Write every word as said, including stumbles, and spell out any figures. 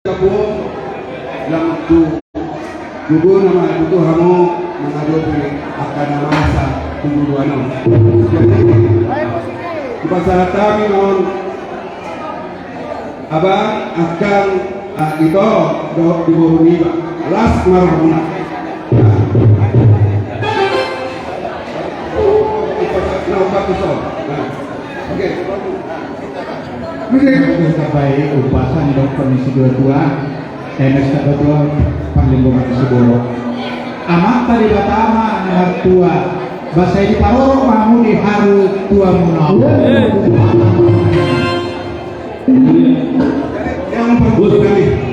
Kapu, lam tu tugu nama tutu hamu mangadopi angka na masa tugu dua nama. Jadi, dipasahat hami non abang angka, ah, ito dohot di boru niba. Las marhuna. Nah, oke. Oke, sampai upasan dohot komisi dua tua, M S K dua tua, parlinggoman Sibolo. Amanta Debata ma na martua, basa i diparorot ma hamu di haru tua muna. Yang bagus kami.